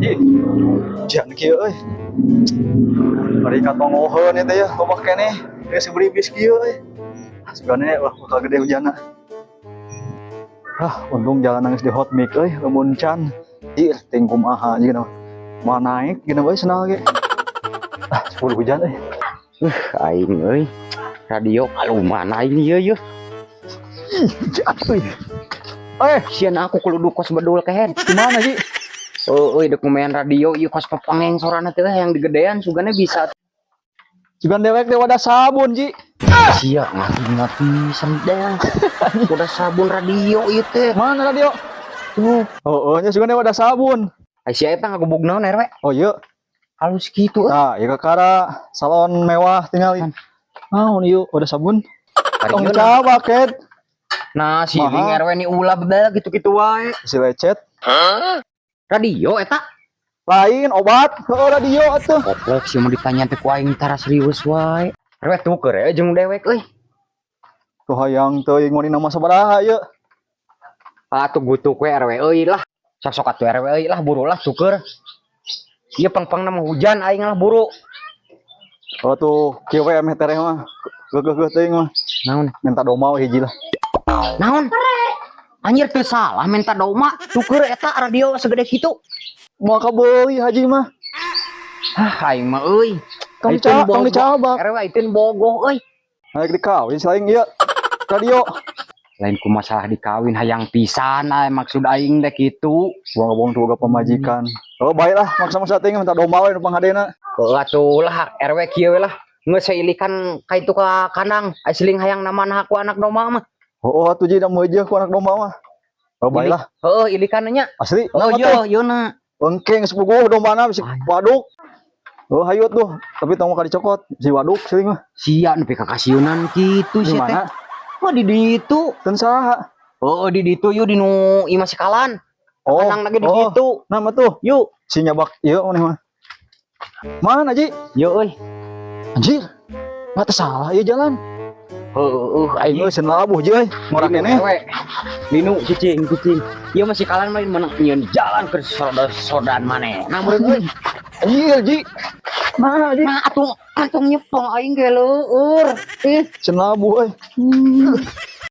Ih, jangan kieu euy. Bari katongoheun ieu teh ya, loba keneh. Geus beribis kieu euy. Ah, sugane wah bakal gede hujanna. Ah, untung jalan geus di hot mix euy, lamun can. Ih, ting kumaha jeung mau naik gini we senal ge. Ah, 10 hujan euy. Aing euy. Radio kaluman aing ieu yeuh. Ih, hujan euy. Eh, Sieun aku kuluduk kos bedul kehed. Gimana sih? Oh, euy, dek main radio ieu kos pepengeng sorana teh yang digedean sugane bisa. Sugan dewek teh wadah sabun, Ji. Sia ngati-ngati sendang. Udah sabun radio ieu teh. Mana radio? Tuh. Oh, nya sugan wadah sabun. Ai sia eta ngagubug naon, RW? Oh iya. Halus kitu euy. Nah, ieu kakara salon mewah tinggal. Naon ieu wadah sabun? Tong dicabak, Ket. Nah, siling Mahal. RW ni ulah bedal gitu-gitu wae. Si lecet. Radio eta. Lain obat, heuh, radio atuh. Goblok sih, mau ditanya teh ku aing tara serius wae. RW tuker ya jeung dewek euy. Tuh hayang teuing mau nama sabaraha ieu? Ah, tuh gutuk we RW euy lah. Sok-sok atuh RW euy lah, buru lah tuker. Ieu pang-pang nama hujan aing lah, buru. Oh tuh, kieu we emeh tereh mah. Geugeuh teuing mah. Naon? Minta domba we hiji lah. Naon? Anjir, teu salah minta domba, tuker eta radio segede kitu. Mau kabeuli haji mah. Ah, aing mah euy. Tong tong dicabak. RW aiteun bogoh euy. Naik dikawin selain ieu radio. Lain ku masalah dikawin, hayang pisan ay, maksud aing teh kitu. Buang-buang tuh boga pamajikan. Oh, baiklah, maksa-maksa teuing minta domba we nu panghadena. Heuh atuh lah RW, kieu we lah. Geus sailikan ka itu ka kandang. Ai siling hayang namana ku anak domba mah. Oh, atuh ji da meujeuh ku anak domba mah. Oh, baiklah. Heeh, ilikan nya. Asli. Oh Nama iya, teh. ieu na. Engke geus puguh dombana bisi waduk. Oh, hayut tuh, tapi tong ka dicokot, si waduk siling mah. Sia nepi ka kasieunan kitu Di sia teh. mana? Wah, di ditu. Teu saha? Oh, di ditu yuk, di nu imah sekalan. Oh, Kandang lagi di oh. ditu. Nama tuh Yuk. Si nyabak ieu maneh mah. Mana, Ji? Yuk euy. Anjir. Nggak salah ieu jalan. Heueuh, Aing aing euy sen labuh ji euy. Ngora keneh. We. Linu cicing cicing. Ieu masih kalan main menang nyieun jalan ke soda-sodan maneh. Nah, meureun euy. Anjir, Ji. Mana, Ji? Nah, atuh kantong nyepong aing ge leueur. Ih, Sen labuh euy.